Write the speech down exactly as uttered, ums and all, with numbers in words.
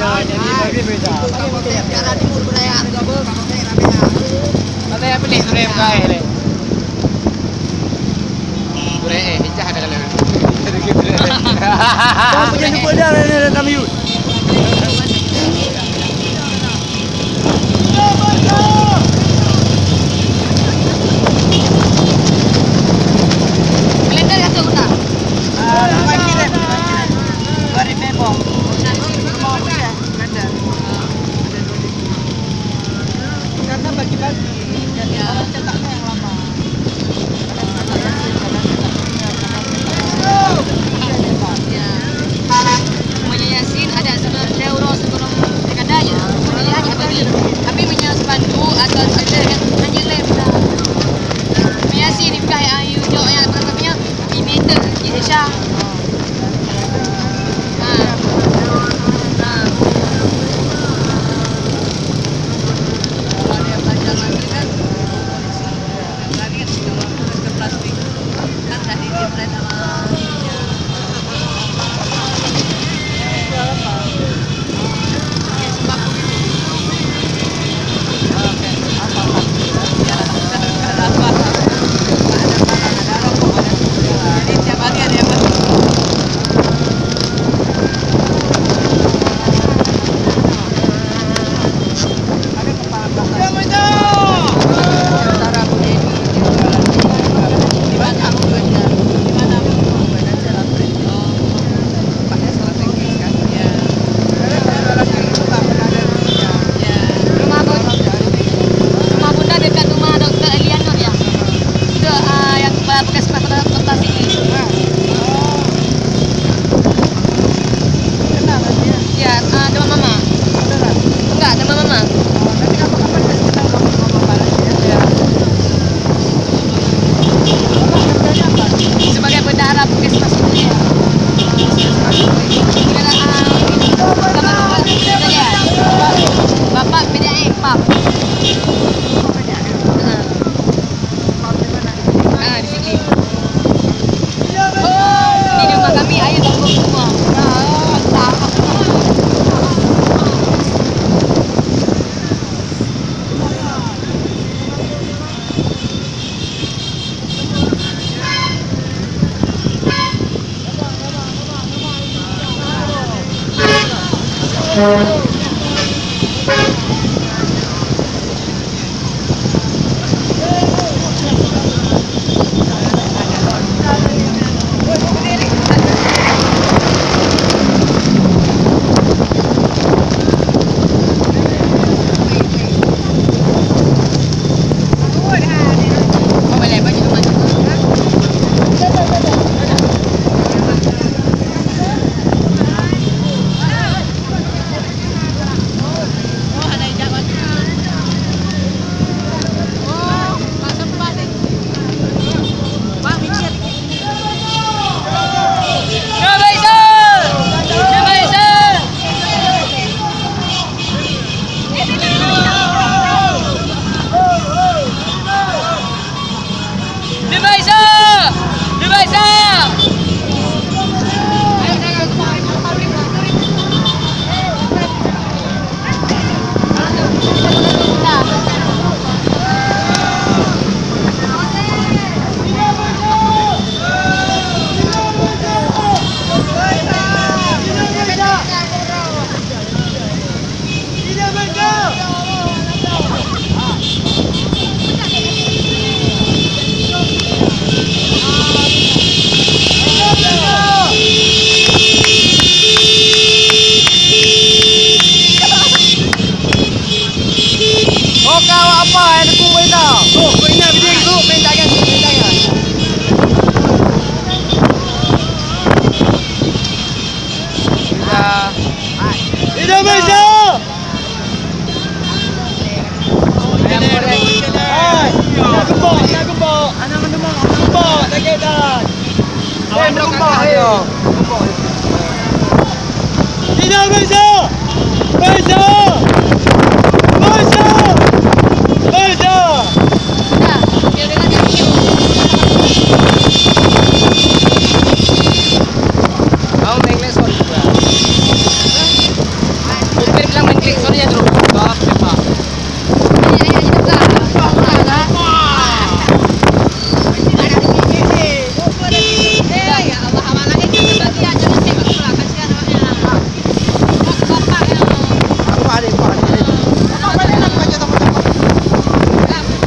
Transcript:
Jadi, bagi beda. Bagi beda. Kalau yang beli, sudah buka, eh, leh. Gurèe, eh, pecah dah kalau. Kau punya jumpa dia, dia, dia, dia, dia, Kalender satu kota. Ah, nama kirim, nama kirim. Dua ribu bom. Kalender. Karena bagi-bagi, jadi orang cetaknya yang lama. Ya. Meunyoe Yasin ada sebelum saya urus sebelum saya kata ya. Meunyoe hanya bagi. Tapi meunyoe spanduk atau ada yang hanya lem dah. Meunyoe Yasin ni bukan yang ayu jok yang terang tapi yang ini tu, ini Syah. Ha. Ha. Kalau dia belajar lagi kan, lagi kan, kalau ke plastik, kan dah di-, Rumah bun-, rumah bunda dekat rumah Doktor Elianur ya. Itu, ah, yang kepala puskesmas kota, kota sini. Ya, ah, teman mama. Enggak, teman mama. Ya. Sebagai bendahara puskesmas itu ya. Bapak beda eh, Pak. Ah, di sini. Ini rumah kami, air tumpah semua.